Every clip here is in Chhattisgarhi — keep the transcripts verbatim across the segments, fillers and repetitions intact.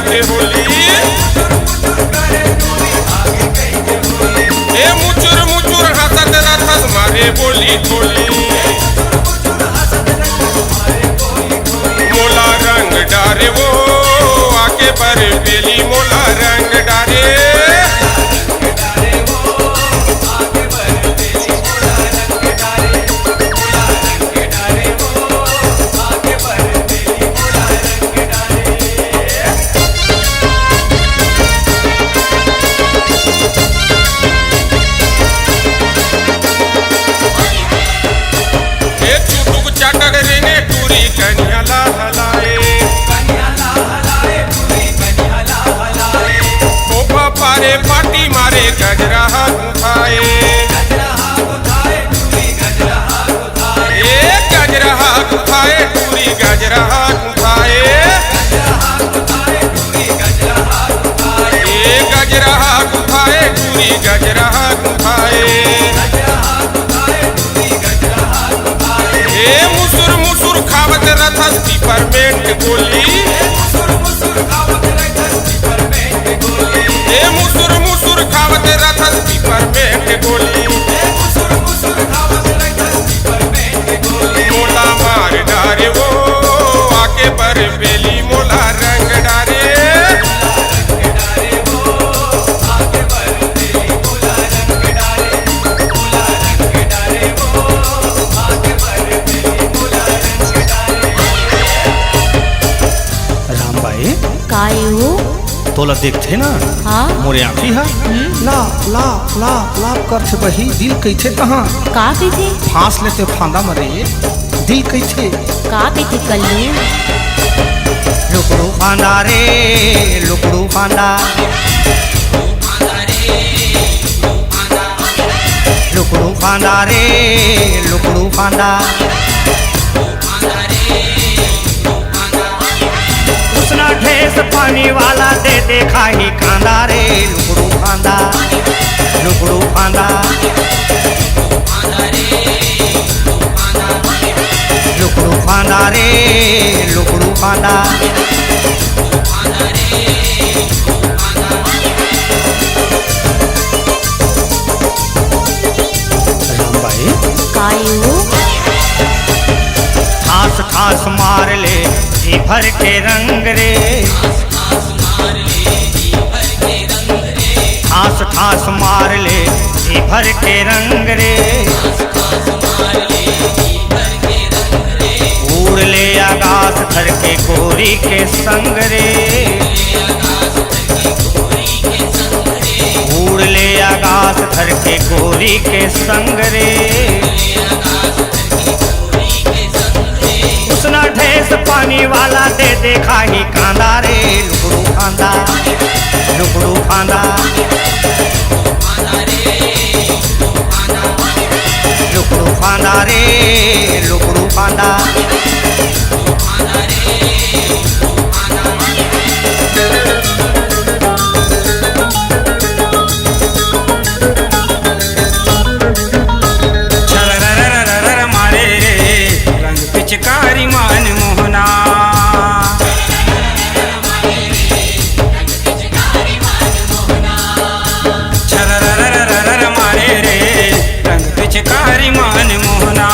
होली। ए मुचुर मुचुर हंसत रथस मारे बोली बोली। मोला रंग डारे वो आके बर बेली, मोला रंग डारे। ए चुटुक चाटक रेंगे टूरी कनिया ला हलाए। ओ बापा रे पाटी मारे गजरा हा गुथाए। ए गजरा हा गुथाए टूरी गजरा हा गुथाए। ए गजरा हा गुथाए टूरी गजरा हा गुथाए। ए मुसुर मुसुर खावत रथस पिपरमेंट गोली। ए मुसुर मुसुर खावत रथस पिपरमेंट गोली। मोला मार डारे वो आके बर बेली, मोला रंग डारे। रामबाई, का ए वो? तोला देखथे ना, हाँ? मोरे आँखी हा हम्म। लाप लाप लाप लाप करथे बही, दिल कहिथे तहाँ। का कहिथे? फांस लेते फांदा मरे, दिल कहिथे। का कहिथे कल्लू? लुकड़ू फांदा रे, लुकड़ू फांदा। लुकड़ू फांदा रे, लुकड़ू फांदा। उसना ढेस पानी वाला दे दे खाही कांदा रे, लुकड़ू फांदा, लुकड़ू फांदा। लुकड़ू फांदा रे, लुकड़ू फांदा। रामबाई। का ए वो? ठास ठास मार ले जी भर के रंग रे। ठास ठास मार ले जी भर के रंग रे। उड़ ले आकाश धर के गोरी के संग रे। उड़ ले आकाश धर के गोरी के संग रे। उसना ढेस पानी वाला दे दे खाही कांदा रे, लुकड़ू फांदा, लुकड़ू फांदा। लुकड़ू फांदा रे, लुकड़ू फांदा। छरररररर मारे रे, रंग पिचकारी मान मोहना। छरररररर मारे रे, रंग पिचकारी मान मोहना।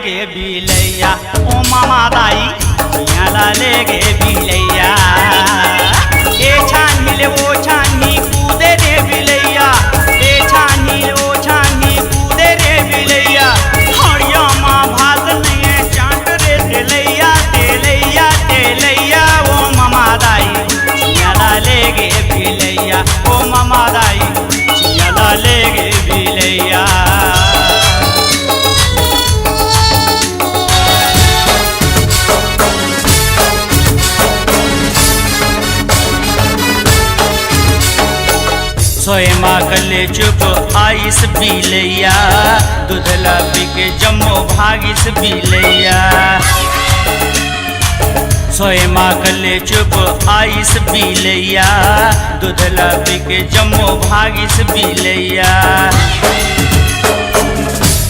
गे बिलैया, ओ ममा दाई, चिया ला ले गे बिलैया। ए छानी ले ओ छानी कूदे रे बिलैया, ए छानी ले ओ छानी कूदे रे बिलैया। हड़िया मा भात नइये चाट रे तेलैया, तेलैया, तेलैया, ओ ममा दाई, चिया ला ले गे बिलैया, ओ ममा दाई, चिया ला ले गे बिलैया। सोए मा कले चुप आइस बिलैया, दूध ला पी के जम्मो भागिस बिलैया। सोए मा कले चुप आइस बिलैया, दूध ला पी के जम्मो भागिस बिलैया।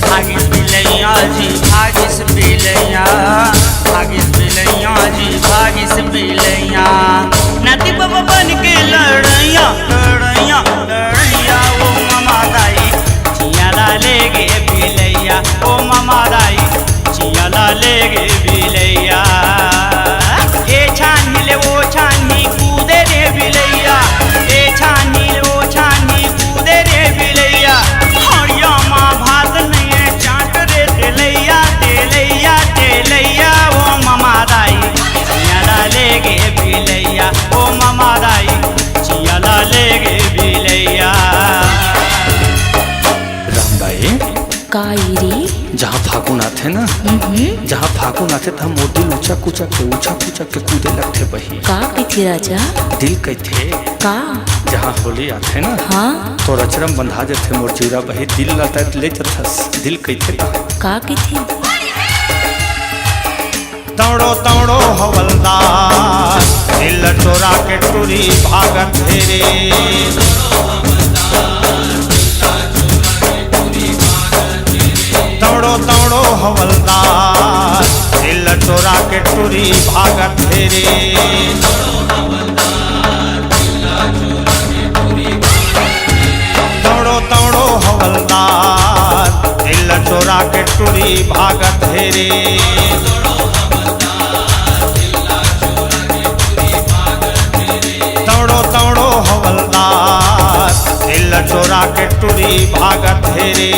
भागिस बिलैया जी, भागिस बिलैया, भागिस बिलैया जी, भागिस बिलैया। नाती बाबा बन के लड़ैया, लड़ैया, लड़ैया, ओ ममा दाई, चिया ला ले गे बिलैया, ओ ममा दाई, चिया ला ले गे बिलैया। ए छानी ले ओ छानी कूदे रे बिलैया, ए छानी ले ओ छानी कूदे रे बिलैया। हड़िया मा भात नइये चाट रे तेलैया, तेलैया, तेलैया, ओ ममा दाई, चिया ला ले गे बिलैया, ओ ममा दाई, चिया ला ले गे बिलैया। रामबाई, का ई रे? जहाँ फागुन आथे ना, हम्म। जहाँ फागुन आथे, तहाँ मोर दिल उचक उचक के, उचक उचक के कूदे लगथे बहिनी। का कहिथे राजा? दिल कहिथे। का? जहाँ होली आथे ना, हाँ। तोर अचरा म बंधा जथे मोर जियरा बहिनी, दिल ला तैं ले जथस, दिल कहिथे का? का कहिथे? दौड़ो दौड़ो हवलदार, दिल चोरा के टुरी भागत हे रे। दौड़ो दौड़ो हवलदार, दिल चोरा के टुरी भागत हे रे। दौड़ो दौड़ो हवलदार, दिल चोरा के टुरी भागत हे रे। दौड़ो दौड़ो हवलदार, दिल चोरा के टुरी भागत हे रे।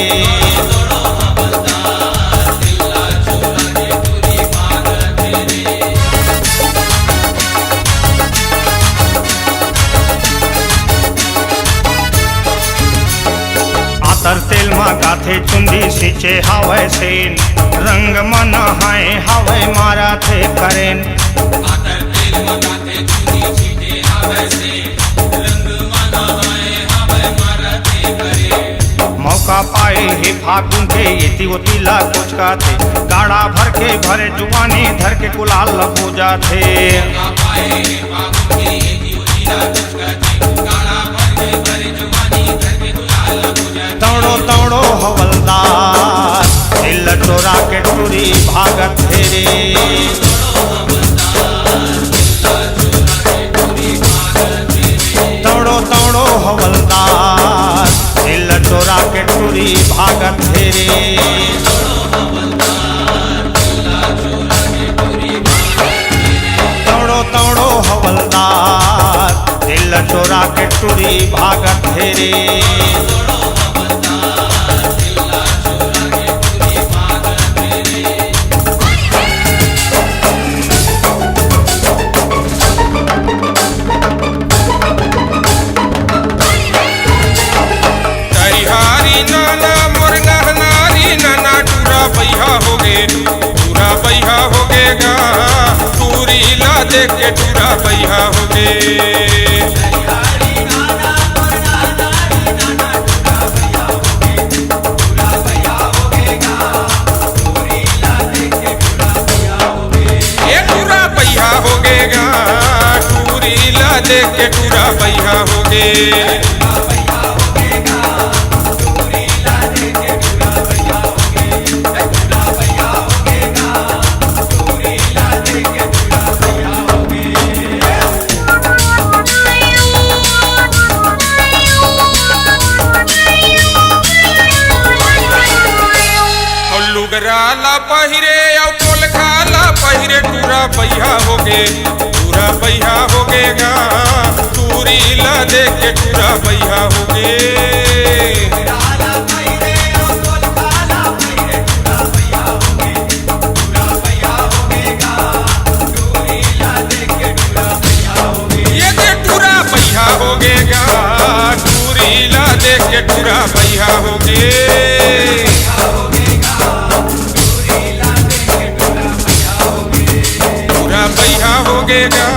आतर तेल म गाथे चुंदी, सींचे हावय सेन, रंग म नहाए हावय मारथे करेंट। आतर तेल म गाथे चुंदी, सींचे हावय सेन, रंग म नहाए हावय मारथे करेंट। मौका पाए हे फागुन के, एती ओती ला कोचकाथे, गाड़ा भर के भरे जुवानी, धर के गुलाल ल पूजाथे। दौड़ो दौड़ो हवलदार, दिल चोरा के टुरी भागत हे रे। दौड़ो दौड़ो हवलदार, दिल चोरा के टुरी भागत हे रे। दौड़ो दौड़ो हवलदार, दिल चोरा के टुरी भागत हे रे। करिहारी नाना मोर गहनारी नाना, टूरा बइहा होगे, टूरा बइहा होगे गा। टूरी ला देख के टूरा बइहा होगे। ए टूरा बइहा होगे गा, टूरी ला देख के टूरा बइहा होगे। डरा ला पहिरे अउ पोलखा ला पहिरे, टूरा बइहा होगे, टूरा बइहा होगे गा। टूरी ला देख के टूरा बइहा होगे। ये दे टूरा बइहा होगे गा, टूरी ला देख के टूरा बइहा होगे। टूरा बइहा होगे गा,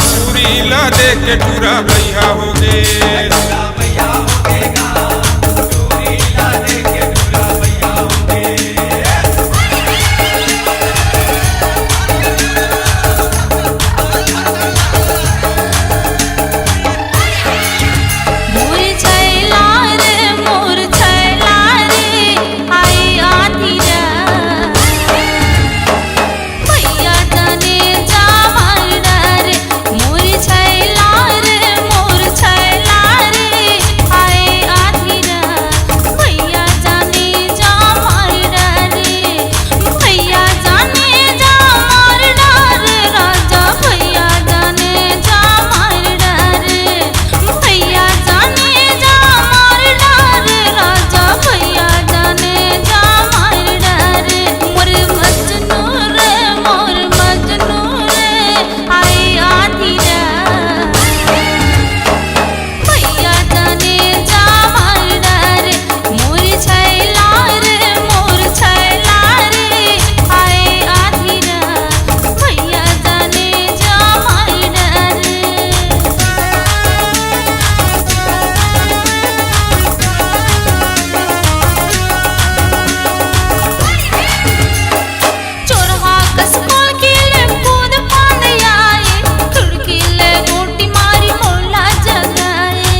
टूरी ला देख के टूरा बइहा होगे। मोर छैला रे, मोर छैला रे, आए आधी रात। भैया जाने जा मार डारे, मोर छैला रे, मोर छैला रे, आए आधी रात। भैया जाने जा मार डारे, भैया जाने जा मार डारे, राजा भैया जाने जा मार डारे। भैया जाने जा मार डारे, राजा भैया जाने जा मार डारे। मोर मजनू रे, मोर मजनू रे, आए आधी रात। भैया जाने जा मार डारे, मोर छैला रे, मोर छैला रे, आए आधी रात। भैया जाने जा मार डारे। चोरहा कस कोलकी ले कूद फांद आए, खिड़की ले गोटी मारी मोला जगाए।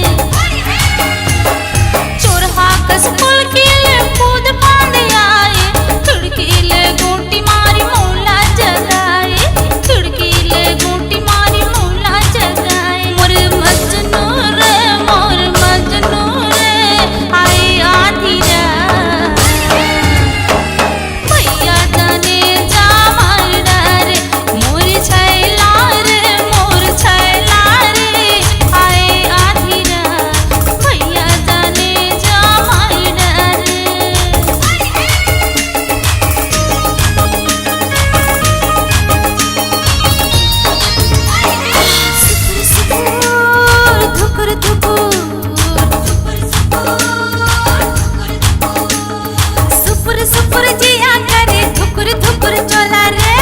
चोरहा कस कोलकी ले कूद फांद आए, खिड़की ले गोटी मारी मोला जगाए, खिड़की ले गोटी मारी मोला जगाए। मोर मजनू रे, मोर मजनू रे, आए आधी रात। भैया जाने जा मार डारे, मोर छैला रे, मोर छैला रे, आए आधी रात। भैया जाने जा मार डारे। सुपुर सुपुर, धुकुर धुकुर। सुपुर सुपुर जिया करे, धुकुर धुकुर चोला रे।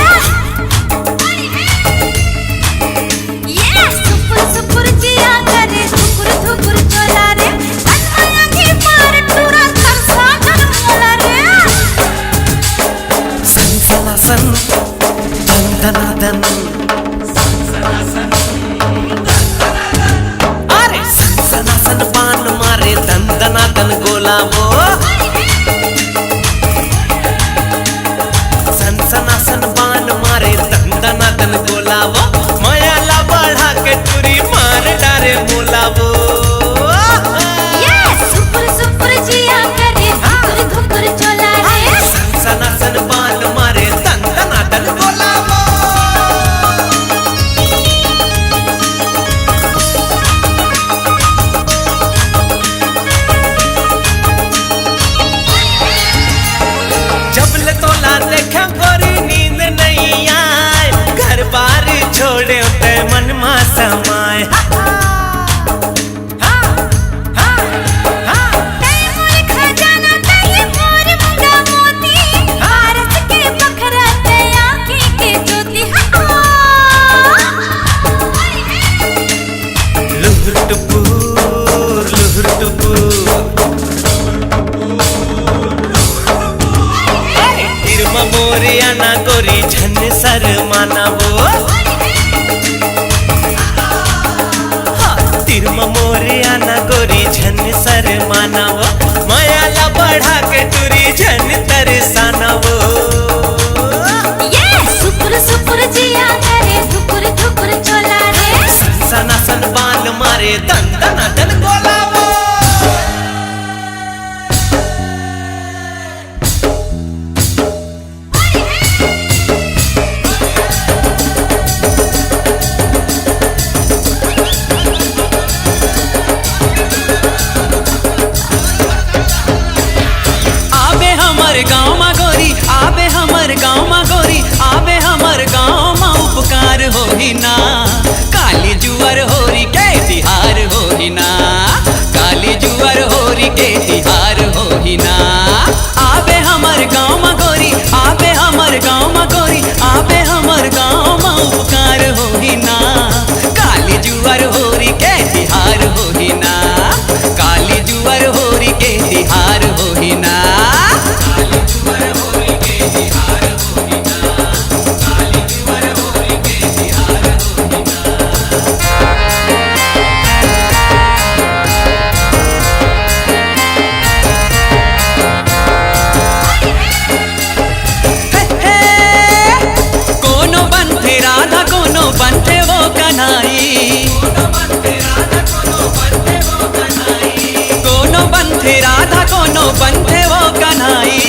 ये सुपुर सुपुर जिया करे, धुकुर धुकुर चोला रे। तन माया के पार टूरा, तन साजन मोला रे। सन सनासन, दन दनादन। अरे सन सनासन बान मारे, दन दनादन गोला वो। सन सनासन बान मारे, दन दनादन गोला वो। मया ला बढ़ा के टूरी मार डारे मोला वो। ये सुपुर सुपुर जिया करे, धुकुर धुकुर चोला रे। सन सनासन बान मारे, दन दनादन गोला वो। जब ले तोला देखे गोरी नींद नहीं आए, घर बार छोड़े ते मन मा समाए। हाँ, हाँ, हाँ। तै मोर खजाना, तै मोर मुंगा मोती, पारस के बखरा, तै आँखी के ज्योति। हाँ। लुहुर टुपुर, लुहुर टुपुर। तीर म मोरे आना गोरी झन शर्माना वो। हाँ, तीर म मोरे आना गोरी झन शर्माना वो। मया ला बढ़ा के टूरी झन तरसाना वो। ये सुपुर सुपुर जिया करे, धुकुर धुकुर चोला रे। सनासन बान मारे, दन दनादन गोला वो। के तिहार होही ना। आबे हमर गाँव म गोरी, आबे हमर गाँव म गोरी, आबे हमर गाँव म उपकार होही ना। काली जुआर होरी के तिहार होही ना, काली जुआर होरी के तिहार होही ना। हे, हे, कोनो बनथे राधा, कोनो बनथे वो कन्हाई। कोनो बनथे राधा, कोनो बनथे वो कन्हाई।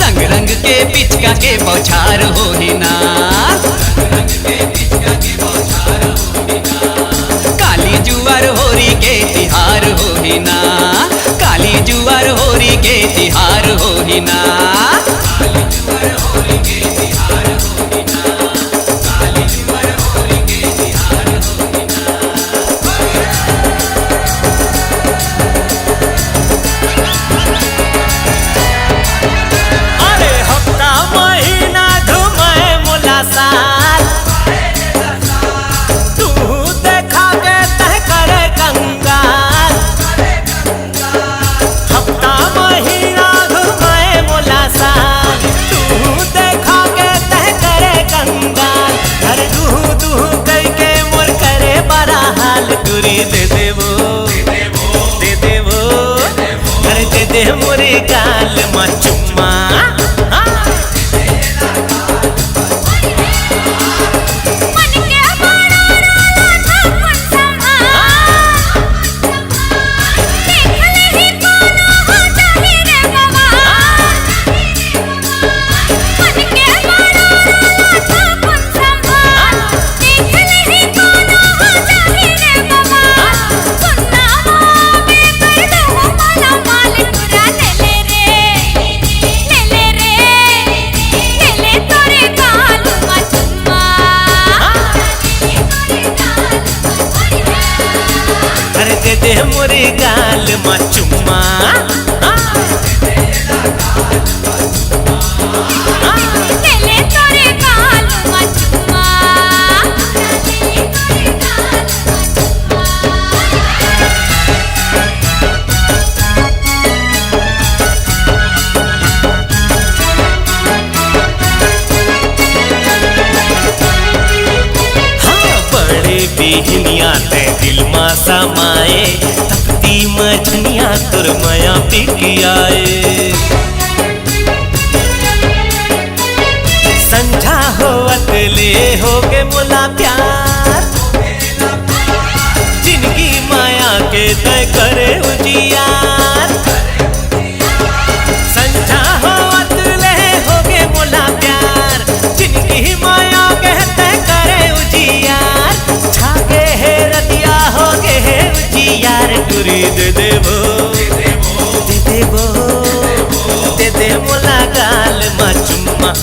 रंग रंग के पिचका के बौछार होही ना। काली जुआर होरी के तिहार होही ना, काली जुआर होरी के तिहार होही ना। अरे हफ्ता महीना घुमाए मोला साल, तू देखा के तह करे कंगाल। हफ्ता महीना घुमाए मोला साल, तू देखा के तह करे कंगाल। हर दू दू कई के मोर करे बड़ा हाल, टूरी दे देबो, दे देबो, अरे दे दे मोरे गाल मा चुम्मा। हाँ। अरे दे दे मोरे गाल मा चुम्मा। हाँ, बड़े बिहनिया ते दिल मा समाए, तपती मझनिया तोर मया पिकियाए। संझा होवत ले होगे मोला प्यार, जिनगी माया के तय करे उजियार। संझा होवत ले होगे मोला प्यार, जिनगी माया के तय करे उजियार। छागे हे रतिया होगे हे उजियार, टूरी दे देबो, दे देबो, दे दे मोला गाल मा चुम्मा।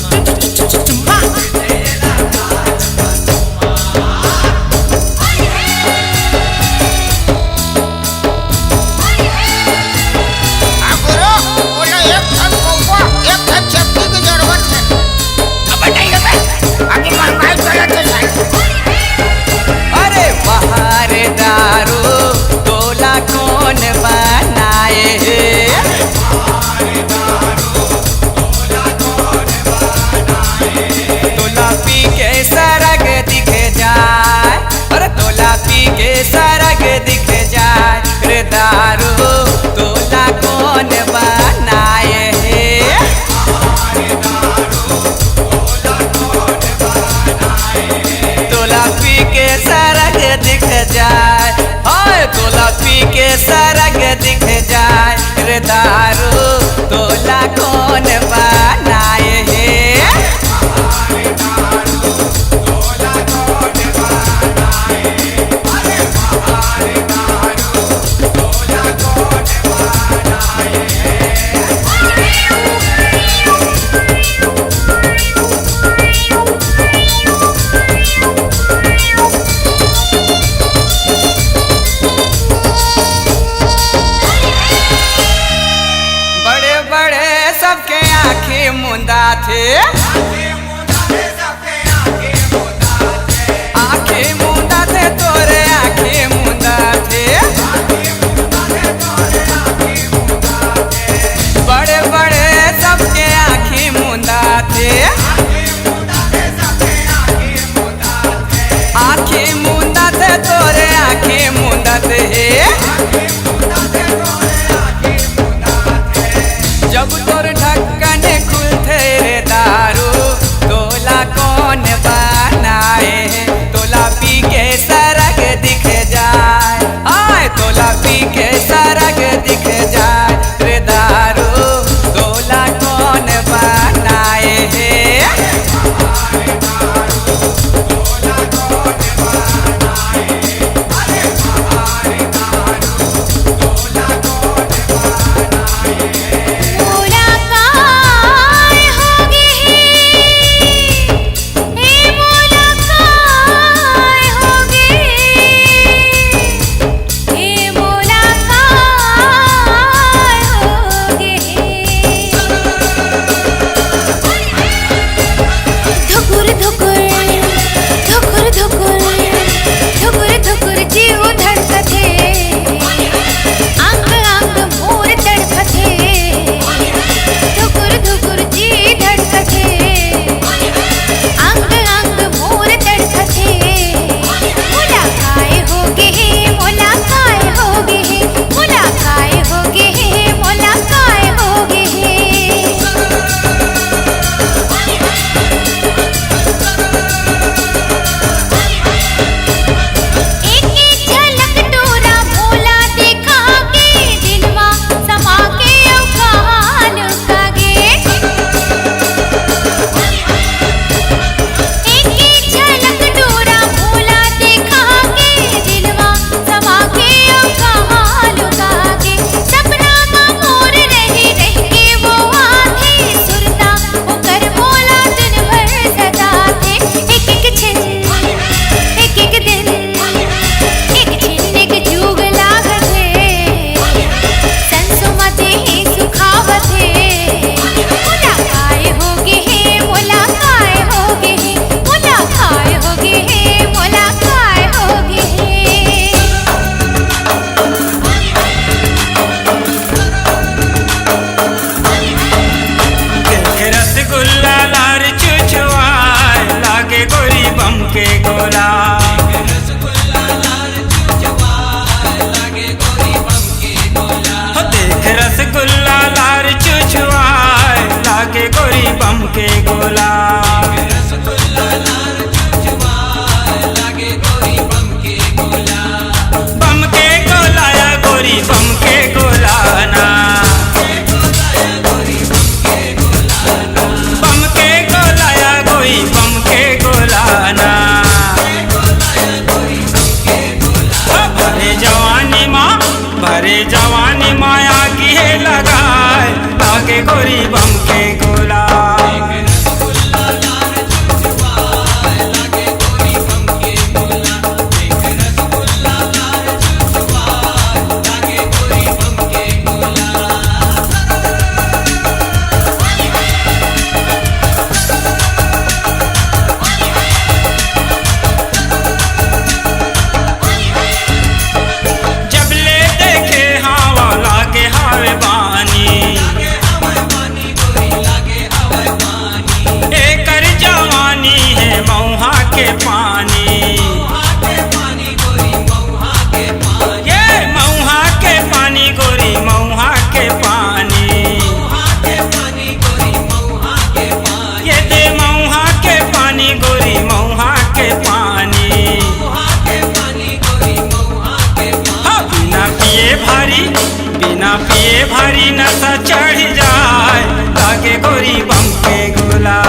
थे। आँखी मुंदा थे तोरे, आँखी मुंदा थे। बड़े बड़े सबके आँखी मुंदा थे। आँखी मुंदा थे तोरे, आँखी मुंदा थे। जब तोर ढक्कन खुलथे रे दारू, तोला कौन बनाए हे? तोला पी के सरग दिख जाए, आय, तोला पी के सरग दिख जाए रे दारू, तोला कौन बनाए हे? मोला काय होगे हे, ए मोला काय होगे हे, ए मोला काय होगे हे। धुकुर धुकुर, धुकुर धुकुर, धुकुर धुकुर जीव धड़कथे, अंग अंग मोर तड़पथे। धुकुर धुकुर जी धड़कथे, अंग अंग मोर तड़पथे। मोला काय होगे हे, मोला काय होगे हे, मोला काय होगे हे, मोला काय होगे हे। एक एक झलक टूरा मोला देखा के, दिल मा समा के अउ कहाँ लुका गे। एक एक झलक टूरा मोला देखा के, दिल मा समा के अउ कहाँ लुका गे। सपना मा मोर रहि रहि के वो आथे, सुरता ओकर मोला दिन भर सताथे। एक एक छिन, एक एक दिन, एक छिन एक जुग लागथे। संसो मा देहे सुखावथे। मोला काय होगे हे, मोला काय होगे हे, मोला काय होगे हे, मोला काय होगे हे। देख रसगुल्ला लार चुचवाय, लागे गोरी बम के गोला। हो देख रसगुल्ला लार चुचवाय, लागे गोरी बम के गोला। बम के गोला या गोरी बम के गोला ना। बम के गोला या गोरी बम के गोला ना। भरे जवानी मा, भरे जवानी मा आगी हे लगाए, लागे गोरी बम के गोला। जब ले देखे हवा लागे हवे बानी। एकर जवानी हे मऊहा के पानी। ये मऊहा के पानी गोरी, मऊहा के पानी। ये दे मऊहा के पानी गोरी, मऊहा के पानी। हाँ, बिना पिए भारी, बिना पिए भारी नशा चढ़ जाए, लागे गोरी बम के गोला।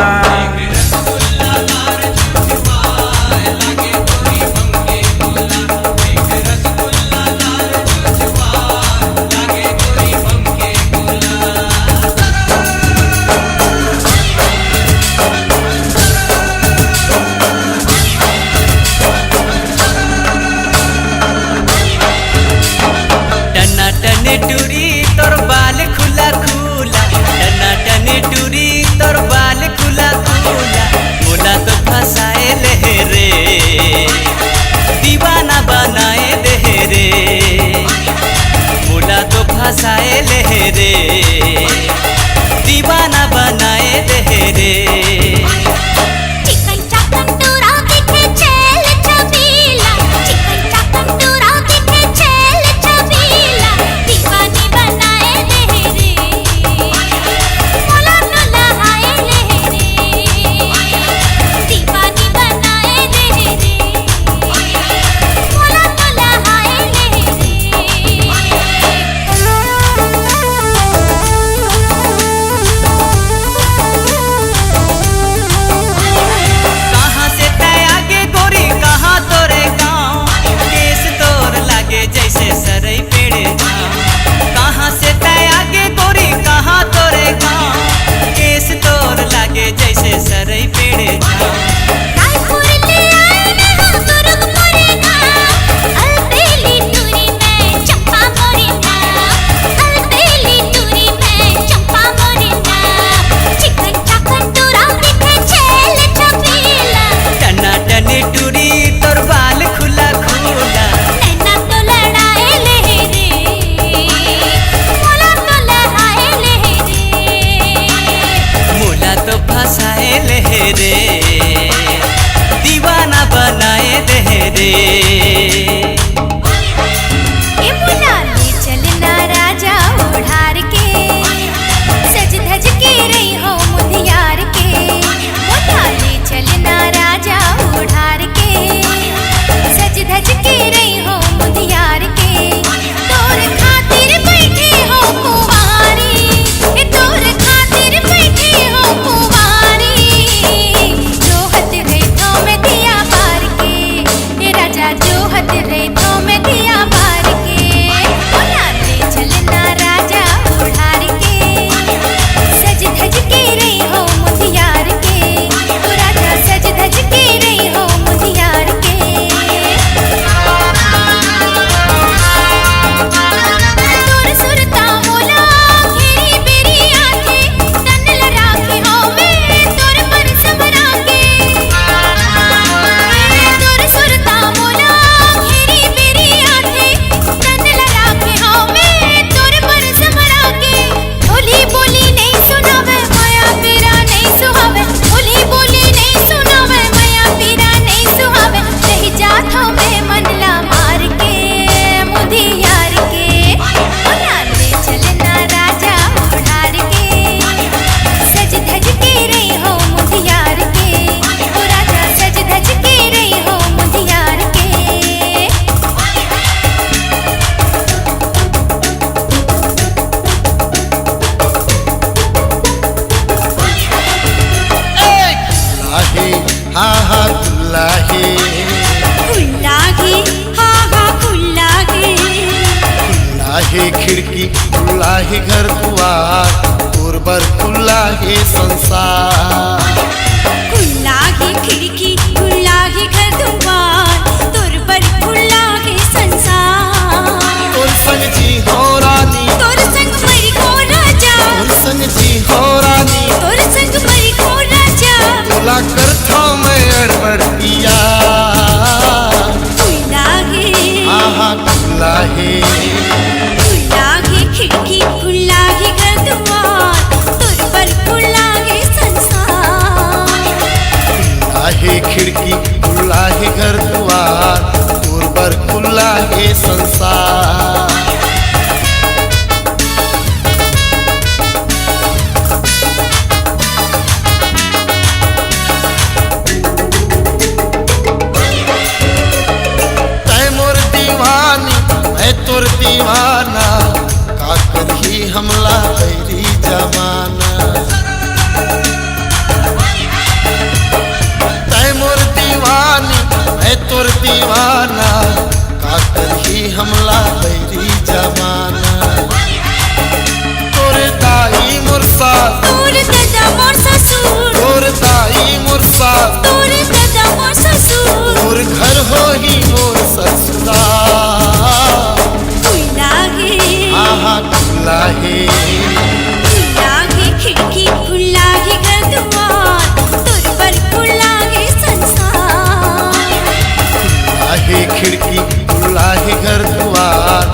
टना टने टूरी तोर बाल खुला खुला, टना टने टूरी रे, दीवाना बनाए दे रे। ए मोला ले चलना राजा ओढ़ार के, सज धज के रही हो मुधियार के। मोला ले चलना राजा ओढ़ार के, सज धज के रही हो मुधियार के। तोर खातिर बैठे हो कुंवारी, ए तोर खातिर बैठे हो कुंवारी। जोहत रहिथों मैं दिया बार के, ए राजा जोहत रहिथों मैं दिया बार के। ओ नाचे चलना राजा उड़ार के, सज धज के रही हो मुधियार के। ओ राजा सज धज के रही हो मुधियार के। तोर सुरता मोला घेरी बेरी आथे, तन ल राखे हौं मैं तोर पर समरा के। तोर सुरता मोला घेरी बेरी आथे, तन ल राखे हौं मैं तोर पर समरा के। बोली बोली नहीं सुनावे, माया पीरा नहीं सुहावे। बोली बोली नहीं सुनावे, माया पीरा नहीं सुहावे। रही जात हौं मैं मन ला मार के, मुधियार के। ओ नाचे चलना राजा उड़ार के, सज धज के रही हो मुधियार के। ओ राजा सज धज के रही हो मुधियार के। लाहे, हा हा, लाहे। खुल्ला हे, हा हा, खुल्ला हे। खुल्ला हे खिड़की, खुल्ला हे घर दुआर, तोर बर खुल्ला हे संसार। खुल्ला हे खिड़की, खुल्ला हे घर दुआर, तोर बर खुल्ला हे संसार। तोर संग जी हो रानी, तोर संग मरी हो राजा। तोर संग जी हो रानी, तोर संग मरी हो राजा। तोला करथौं मैं अड़बड़ पिया। खुल्ला हे, आहा खुल्ला हे। खुल्ला हे खिड़की, खुल्ला हे घर दुआर, तोर बर खुल्ला हे संसार। खुल्ला हे खिड़की, खुल्ला हे घर दुआर, तोर बर खुल्ला हे संसार। तैं मोर दीवानी, मैं तोर दीवाना, का करही हमला बैरी जमाना। तैं मोर दीवानी, मैं तोर दीवाना, का करही हमला बैरी जमाना। तोर दाई मोर सास, तोर ददा मोर ससुर। तोर दाई मोर सास, तोर ददा मोर ससुर। तोर घर होही मोर ससुराल। खुल्ला हे, आहा खुल्ला हे। खुल्ला हे खिड़की, खुल्ला हे घर दुआर, तोर बर खुल्ला हे संसार। खुल्ला हे खिड़की, खुल्ला हे घर दुआर,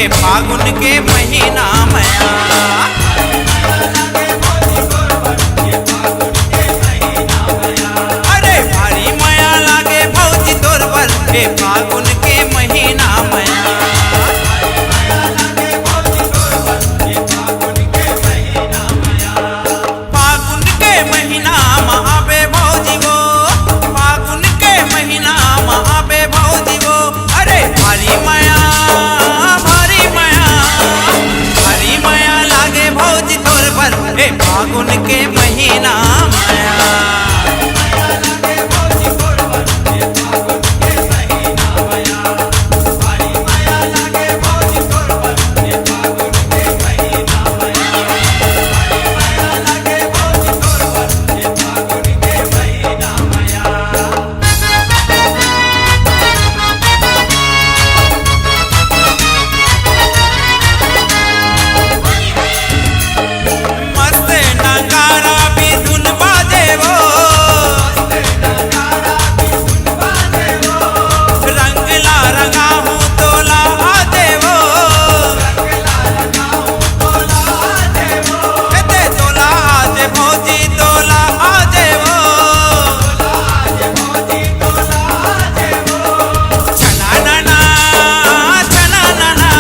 ए फागुन के महीना मया। अरे भारी मया लागे भौजी तोर बर, ए फागुन के महीना मया। फागुन के महीना म आबे भौजी वो, फागुन के महीना म आबे भौजी वो। अरे भारी मया, भारी मया, भारी मया लागे भौजी तोर बर, ए फागुन के महीना मया। मस्त नगारा भी धुन बाजे वो। रंग ला रंगा हूँ तोला आजे वो। ए ते तोला आजे भौजी तोला आजे वो। छना नना, छना नना,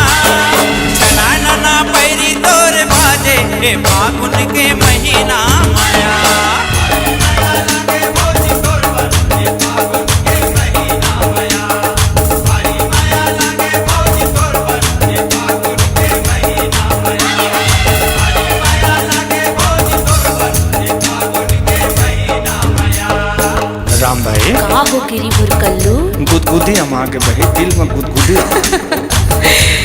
छना नना पैरी तोर बाजे, ए फागुन के महीना मया। राम भाई। का हो गिरी भुरकल्लू? गुदगुदी अमा के बही, दिल में गुदगुदी अमा।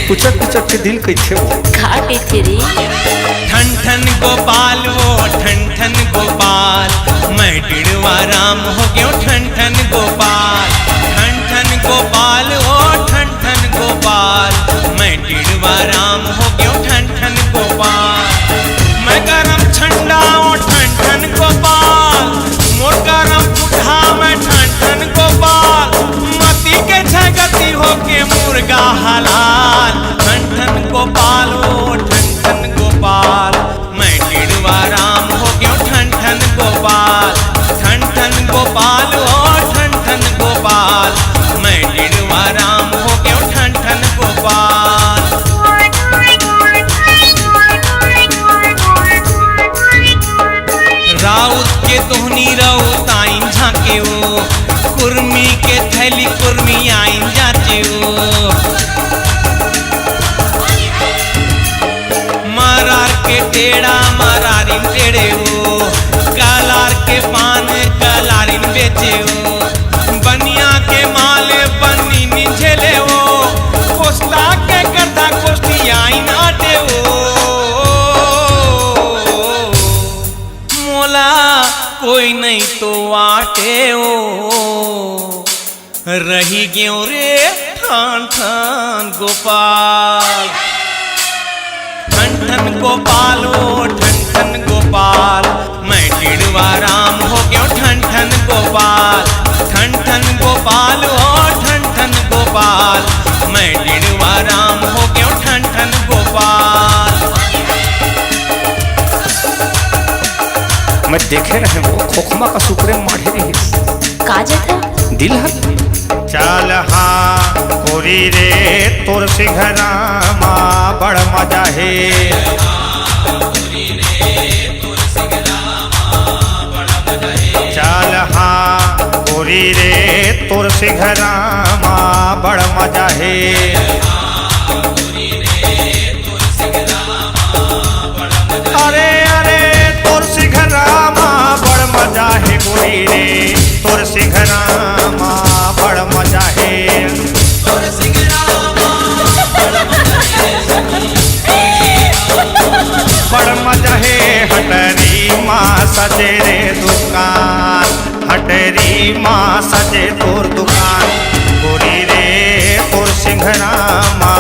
पुचक पुचक के दिल कइसे हो? का कइसे रे? ठन ठन गोपाल वो, ठन ठन गोपाल, मैं टिड़वा राम हो गयो ठन ठन गोपाल। ठन ठन गोपाल वो, ठन ठन गोपाल, मैं टिड़वा राम हो गयो ठन ठन गोपाल। मैं करम छंडा वो ठन ठन गोपाल, मोर करम फुटहा मैं ठन ठन गोपाल। मती के झगती होके मुर्गा हलाल, ठन ठन गोपाल ओ ठन ठन गोपाल। मैं टिड़वा राम हो गयो ठन ठन गोपाल, ठन ठन गोपाल ओ ठन ठन गोपाल। मैं टिड़वा राम हो गयो ठन ठन गोपाल। राउत के तोहनी राउत आइन झांके ओ, कुर्मी के थैली कुर्मी आइन जाचे ओ। मरार के टेड़ा मरारिन टेड़े ओ, कलार के पान कलारिन बेचे ओ। बनिया के माल बन्नी निझेले ओ, कोस्ता के करता कोस्ती आइन आटे ओ। मोला कोई नहीं तो आटे ओ, रही गयो रे ठन ठन गोपाल। ठन ठन गोपाल ओ ठन ठन गोपाल, मैं टिड़वा राम हो गयो ठन ठन गोपाल। ठन ठन गोपाल ओ ठन ठन गोपाल, मैं टिड़वा राम हो गयो ठन ठन गोपाल। मैं देखे रहे वो खोखमा का सुकरे माढ़े रही। का जथा? दिल हर। चल हाँ कोरी रे तोर सिंघरामा बड़ मजा हे। चल हाँ कोरी रे तोर सिंघरामा बड़ मजा हे। अरे अरे तोर सिंघरामा बड़ मजा हे गोरी रे, तोर सिंघरामा बड़ मजा हे। बड़ मजा हे हटरी मा सजे रे दुकान, हटरी मा सजे तोर दुकान। गोरी रे तोर सिंघरामा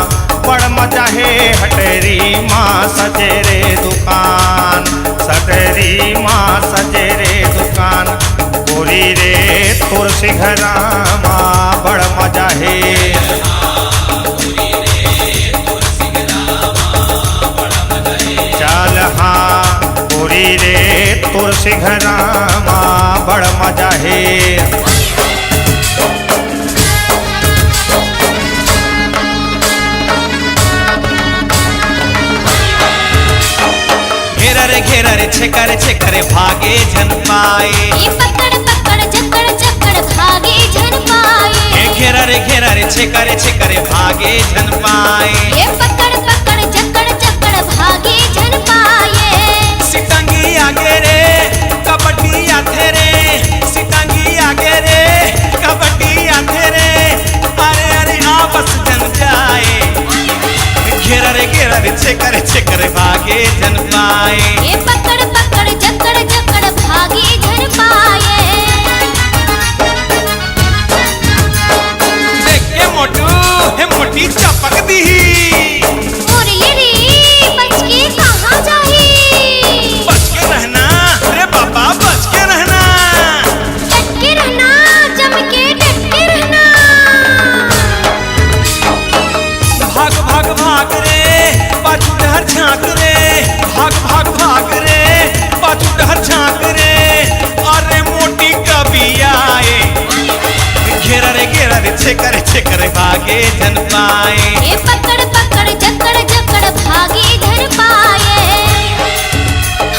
बड़ मजा हे हटरी मा सजे रे दुकान, सटरी मा सजे रे दुकान। गोरी रे तोर सिंघरामा बड़ मजा हे। तोर सिंघरा मा बड़ मजा हे। घेरा रे घेरा रे छेका रे छेका रे भागे झन पाए। ये पकड़ पकड़ जकड़ जकड़ भागे झन पाए। ये घेरा रे घेरा रे छेका रे छेका रे भागे झन पाए। ये पकड़ पकड़ जकड़ जकड़ भागे झन पाए। सितंगी आगे रे कबड्डी आथे रे, सितंगी आगे रे कबड्डी आथे रे, अरे अरे आपस जन जाए। घेरा रे घेरा रे छेका रे छेका रे भागे झन पाए। ये पकड़ पकड़ जकड़ जकड़ भागे झन पाए। देख के मोटू, हे मोटी चपक दीही। मोर ये रे, बच के कहाँ जाही? बच के रहना, रे बाबा, बच के रहना। डट के रहना, जम के डट के रहना। भाग, भाग, भाग रे, पाछू डहर झांक रे। भाग, भाग, भाग रे, पाछू डहर झांक रे। अरे मोटी कबिया ए, घेरा रे घेरा रे छेका रे छेका रे भागे झन पाए। ए पकड़ पकड़ जकड़ जकड़ भागे झन पाए।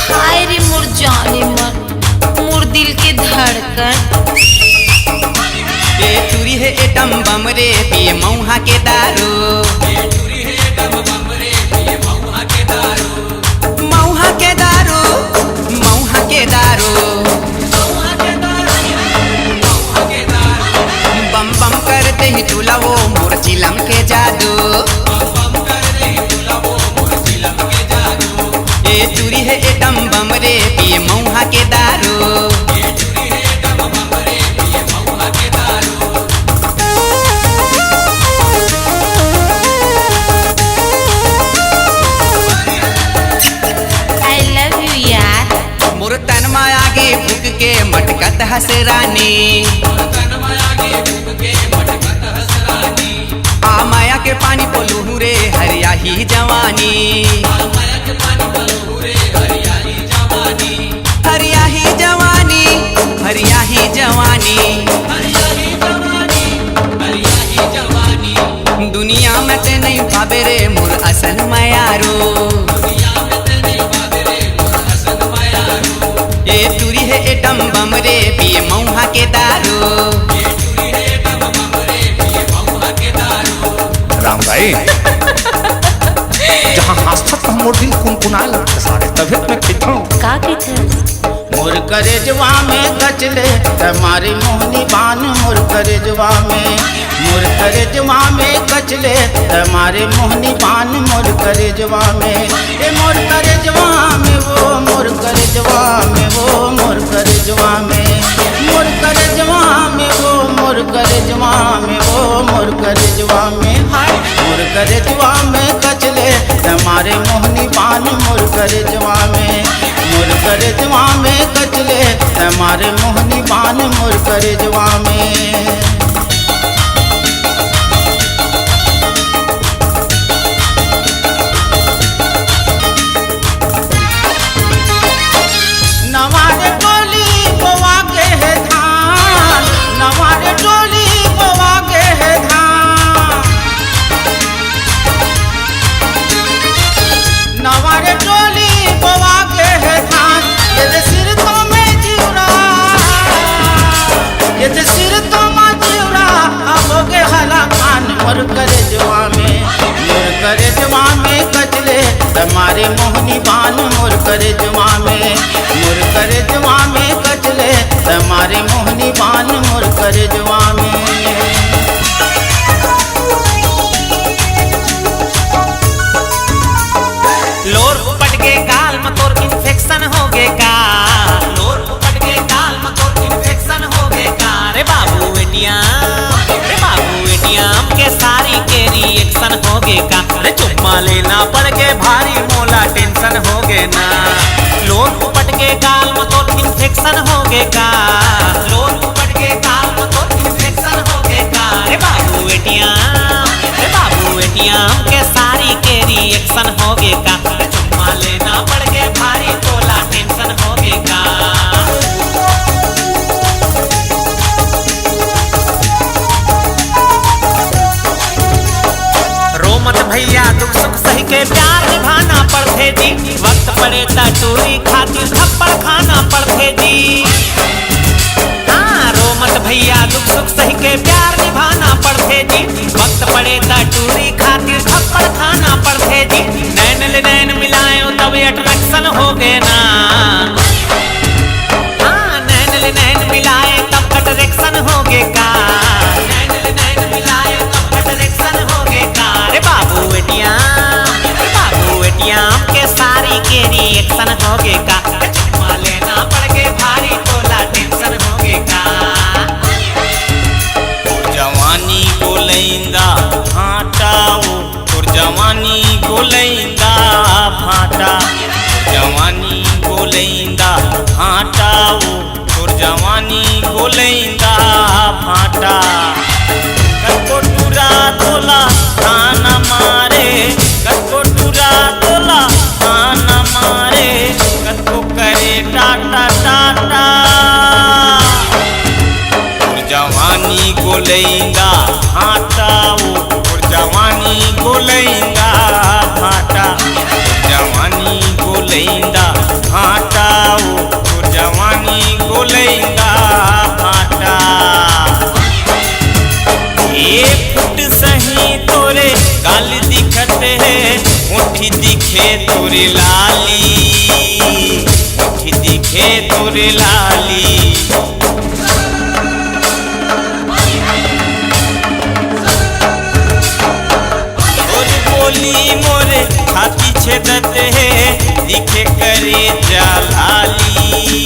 हाय रे मोर जाने मन, मोर दिल के धड़कन। ए टूरी हे एटम बम रे, पिए मऊहा के दारू। मऊहा के दारू, मऊहा के दारू। बम बम करते ही टूला वो मोर चिलम के जादू। ए टूरी हे एटम बम रे, पिए मऊहा के दारू। I love you यार। मोर तन मा आगे फूक के मटकत हस रानी। आ माया के पानी पलोहू रे हरियाही जवानी। हरियाही जवानी, हरियाही जवानी। दुनिया में ते नहीं पाबे रे मोर असन मयारू। ए टूरी हे एटम बम रे, पिए मऊहा के दारू। राम भाई, जहाँ हांसत तहाँ मोर दिल कुनकुनाए लगथे सारे, तभे तो मैं कहिथंव। का कहिथस? मोर करेजवा में कचले, तमारे मोहनी बान मोर करेजवा में। मोर करेजवा में कचले, तमारे मोहनी बान मोर करेजवा में। ए मोर करेजवा में वो, मोर करेजवा में वो, मोर करेजवा में। मोर करेजवा में वो, मोर करेजवा में वो, मोर करेजवा में। हाय, मोर करेजवा में कचले, तमारे मोहनी बान मोर करेजवा में। मोर करेजवा में कचले, तमारे मोहनी बान मोर करेजवा में। नवारे टोली बोवा गे हे धान, नवारे टोली बोवा गे हे धान। नवारे टोली बोवा गे हे धान, ये दे सिर तो में चिउरा, ये दे सिर तो में चिउरा, अब हो गे हला कान मोर करेजवा में, मोर करेजवा में कचले, तमारे मोहनी बान मोर करेजवा में, मोर करेजवा में कचले, तमारे मोहनी बान मोर करेजवा में। लोर उपट के गाल म तोर इन्फेक्शन होगे का? लोर उपट के गाल म तोर इन्फेक्शन होगे का? रे बाबू एटीएम, रे बाबू एटीएम के सारी के रिएक्शन होगे का? रे चुम्मा लेना पड़ के भारी मोला टेंशन होगे ना। लोर उपट के गाल म तोर इन्फेक्शन होगे का? लोर उपट के गाल म तोर इन्फेक्शन होगे का? रे बाबू एटीएम, रे बाबू एटीएम के सारी के रिएक्शन होगे का? रे चुम्मा लेना पड़ के भारी तोला टेंशन होगे का? जी। वक्त पड़े त टूरी खातिर थप्पड़ खाना पड़थे जी। हाँ, रो मत भैया, दुख सुख सही के प्यार निभाना पड़थे जी। वक्त पड़े त टूरी खातिर थप्पड़ खाना पड़थे जी। नैन ले नैन मिलायो तब अट्रैक्शन होगे ना। हाँ, नैन ले नैन मिलाए तब अट्रैक्शन होगे का। नैन ले नैन मिलाए तब अट्रैक्शन होगे का। रे बाबू एटीएम, रे बाबू एटीएम के सारी के रिएक्शन होगे का। चुम्मा लेना पड़ के भारी तोला टेंशन होगे का। तोर जवानी गोलैंदा भांटा ओ, तोर जवानी गोलैंदा भांटा, तोर जवानी गोलैंदा भांटा ओ, तोर जवानी गोलैंदा भांटा। कतको टूरा तोला ताना मारे, कतको टूरा तोला ताना मारे, कतको करे टाटा टाटा। तोर जवानी गोलैंदा भांटा ओ, तोर जवानी गोलैंदा भांटा, तोर जवानी गोलैंदा भांटा ओ, तोर जवानी गोलैंदा भांटा। एक फुट सही तोरे गाल दिखत हे, ओठ दिखे तोरे लाली, ओठ दिखे तोरे लाली। तोर बोली मोरे छाती छेदत हे, दिखे करेजा लाली,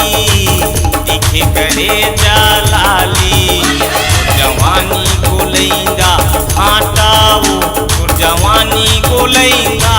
दिखे करेजा लाली। तोर जवानी गोलैंदा भांटा ओ, तोर जवानी गोलैंदा